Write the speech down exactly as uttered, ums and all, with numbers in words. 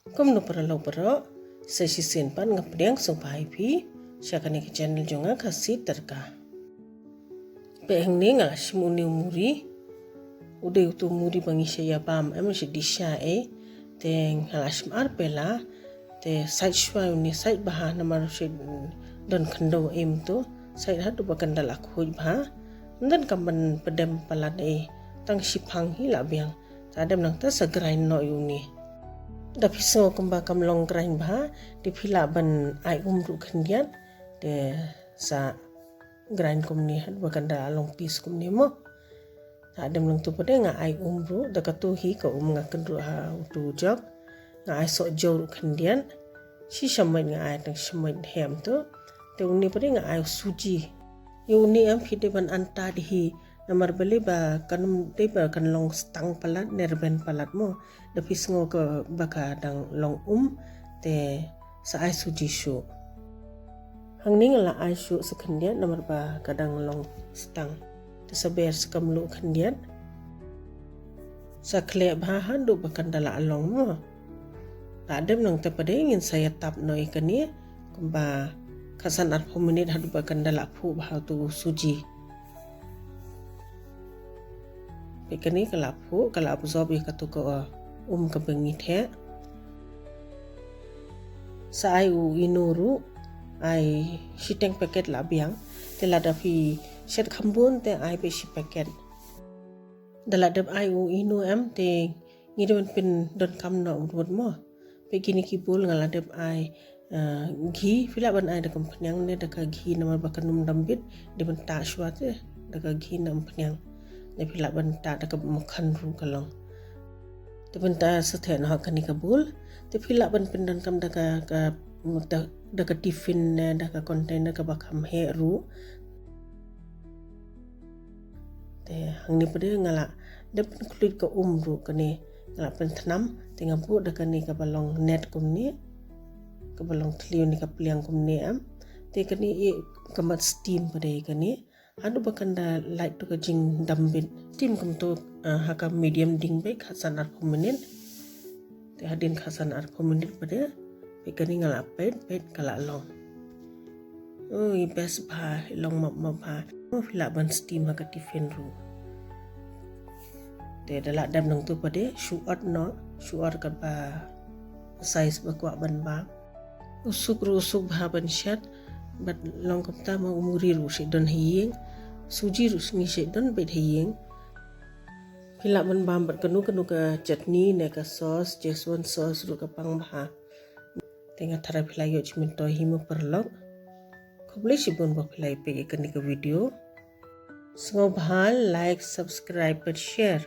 Kumno paralok baroh, sa shisien pat nga pdiang sngewbha ïa phi sha kane ka channel jong nga, Khasi Tadka. Peit hangne nga la shim une u muri. U dei utu u muri ba ngi shait ïa bam, em, shait dih sha, eh. Te nga la shim ar pela. Te sait shuwa une, sait bha namar shait don khyndew, em, tu. Sait haduh ba kan da la khuid bha. Ym don kam ban pdem palat, eh. Tang shiphang hi la biang. Te hadien nangta sa grind noh ïa une. Da phi sngew kumba kam long grind bha, te phi lah ban ai um ruh khyndiat. Te sa grind kumne haduh ba kan da long paste kumne mo. Hadien nangtu pat de nga ai um ruh, da katu hi ka um nga kynruh ha utu u jug. Nga ai sohjew ruh khyndiat. Shi shamoit nga ai, tang shamoit heh tu. Te une pat de nga ai u suji. Ïa une em phi dei ban antad hi. Namar balei ba kan ym dei ba kan long stang palat ne rben palat mo. Da phi sngew ka ba ka dang long um, te sa ai suji shuh. Hangne nga la ai shuh sa khyndiat namar ba ka dang long stang. Te sa ber sa ka mluh khyndiat. Sa khleh bha haduh ba kan da la long mo. Hadien nangta pat de ngin sa ïa tap noh ïa kane kumba khatsan arphew minit haduh ba kan da la phuh bha utu u suji. Peit kane ka la phuh, ka la absorb ïa katu ka, uh, um kaba ngi theh. Sa ai u Eno ruh, ai shiteng packet la biang. Te lada phi shet kham bun te ai beit shi packet. Da la dep ai u Eno em te ngi dei ban pyndonkam noh u rud mo. Peit kine ki bowl nga la dep ai, uh, ghee, phi lah ban ai da ka umphniang ne da ka ghee namar ba kan ym dam bit, dei ban tah shuwa te da ka ghee ne umphniang. Ne phi lah ban tah da ka makhan ruh ka long. Te ban tah sa theh noh ha kane ka bowl. Te phi lah ban pyndonkam da ka, ka, da, da ka tiffin ne da ka container kaba kham heh ruh. Te hangne pat de nga la dep pynkhlud ka um ruh kane, nga la pynthnam, te nga buh da kane kaba long net kumne, kaba long thliew ne ka pliang kumne em. Te kane i ka mat steam pat de kane. Haduh ba kan da lait tu ka jingdam bit. Steam kumtu, ah, ha ka medium ding beit khatsan arphew minit. Te hadien khatsan arphew minit pat de, peit kane nga la peit, peit ka la long. Ui, best bha, long map map bha. Oh, phi lah ban steam ha ka tiffin ruh. Te da la dep nangtu pat de, shu ot noh, shu ot katba size ba kwah ban bam. U suk ruh u suk bha ban shet, bad long kumta ma u muri ruh shait don ha ïing, suji ruh ngi shait don beit ha ïing. Phi lah ban bam bad kano kano ka chutney ne ka sauce, Szechuan sauce ruh ka pang bha. Te nga tharai phi la ïoh jingmyntoi hi mo paralok. Khublei shibun ba phi la ïa peit ïa kane ka video. Sngewbha like, subscribe bad share.